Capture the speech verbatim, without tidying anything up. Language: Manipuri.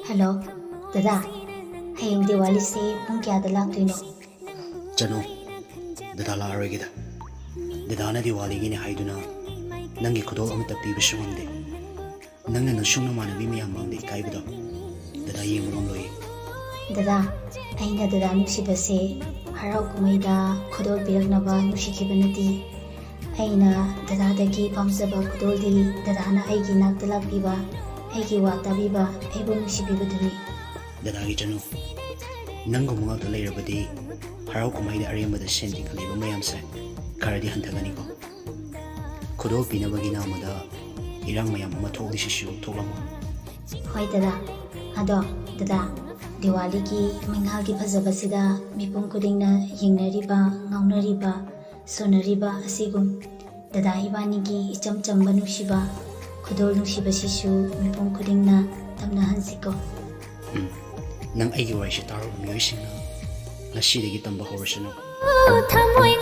ꯍꯜꯂꯣ, ꯗꯗꯥ, ꯍꯌꯦꯡ ꯗꯤꯋꯥꯂꯤꯁꯦ ꯄꯨꯡ ꯀꯌꯥꯗ ꯂꯥꯛꯇꯣꯏꯅꯣ? ꯆꯅꯨ, ꯗꯗꯥ ꯂꯥꯛꯑꯔꯣꯏꯒꯦꯗ꯫ ꯗꯗꯥꯅ ꯗꯤꯋꯥꯂꯤꯒꯤꯅꯦ ꯍꯥꯏꯗꯨꯅ ꯅꯪꯒꯤ ꯈꯨꯗꯣꯜ ꯑꯃꯠꯇ ꯄꯤꯕꯁꯨ ꯉꯝꯗꯦ꯫ ꯅꯪꯅ ꯅꯁꯨꯡ ꯅꯃꯥꯟꯅꯕꯤ ꯃꯌꯥꯝ ꯃꯥꯡꯗ ꯏꯀꯥꯏꯕꯗꯣ ꯗꯗꯥ ꯌꯦꯡꯕ ꯉꯝꯂꯣꯏꯌꯦ꯫ ꯗꯗꯥ, ꯑꯩꯅ ꯗꯗꯥ ꯅꯨꯡꯁꯤꯕꯁꯦ ꯍꯔꯥꯎ ꯀꯨꯝꯍꯩꯗ ꯈꯨꯗꯣꯜ ꯄꯤꯔꯛꯅꯕ ꯅꯨꯡꯁꯤꯈꯤꯕ ꯅꯠꯇꯦ꯫ ꯑꯩꯅ ꯗꯗꯥꯗꯒꯤ ꯄꯥꯝꯖꯕ ꯈꯨꯗꯣꯜꯗꯤ ꯗꯗꯥꯅ ꯑꯩꯒꯤ ꯅꯥꯛꯇ ꯂꯥꯛꯄꯤꯕ, ꯑꯩꯒꯤ ꯋꯥ ꯇꯥꯕꯤꯕ, ꯑꯩꯕꯨ ꯅꯨꯡꯁꯤꯕꯤꯕꯗꯨꯅꯤ꯫ ꯗꯗꯥꯒꯤ ꯆꯅꯨ, ꯅꯪꯒꯨꯝꯕ ꯉꯥꯛꯇ ꯂꯩꯔꯕꯗꯤ ꯍꯔꯥꯎ ꯀꯨꯝꯍꯩꯗ ꯑꯔꯦꯝꯕꯗ ꯁꯦꯟ ꯇꯤꯡꯈꯠꯂꯤꯕ ꯃꯌꯥꯝꯁꯦ ꯈꯔꯗꯤ ꯍꯟꯊꯒꯅꯤꯀꯣ꯫ ꯈꯨꯗꯣꯜ ꯄꯤꯅꯕꯒꯤ ꯅꯥꯃꯗ ꯏꯔꯥꯡ ꯃꯌꯥꯝ ꯑꯃ ꯊꯣꯛꯂꯤꯁꯤꯁꯨ ꯊꯣꯛꯂꯝꯃꯣ꯫ ꯍꯣꯏ ꯗꯗꯥ꯫ ꯑꯗꯣ ꯗꯗꯥ, ꯗꯤꯋꯥꯂꯤꯒꯤ ꯃꯩꯉꯥꯜꯒꯤ ꯐꯖꯕꯁꯤꯗ ꯃꯤꯄꯨꯝ ꯈꯨꯗꯤꯡꯅ ꯌꯦꯡꯅꯔꯤꯕ, ꯉꯥꯎꯅꯔꯤꯕ, ꯁꯣꯟꯅꯔꯤꯕ ꯑꯁꯤꯒꯨꯝ ꯗꯗꯥ ꯏꯕꯥꯅꯤꯒꯤ ꯏꯆꯝ ꯆꯝꯕ ꯅꯨꯡꯁꯤꯕ, ꯈꯨꯗꯣꯜ ꯅꯨꯡꯁꯤꯕꯁꯤꯁꯨ ꯃꯤꯄꯨꯝ ꯈꯨꯗꯤꯡꯅ ꯇꯝꯅꯍꯟꯁꯤꯀꯣ꯫ ꯎꯝ, ꯅꯪ ꯑꯩꯒꯤ ꯋꯥꯔꯤꯁꯤ ꯇꯥꯔꯨꯕ ꯃꯤꯑꯣꯏꯁꯤꯡꯅ ꯉꯁꯤꯗꯒꯤ ꯇꯝꯕ ꯍꯧꯔꯁꯅꯨ꯫ ꯊꯃꯣꯏ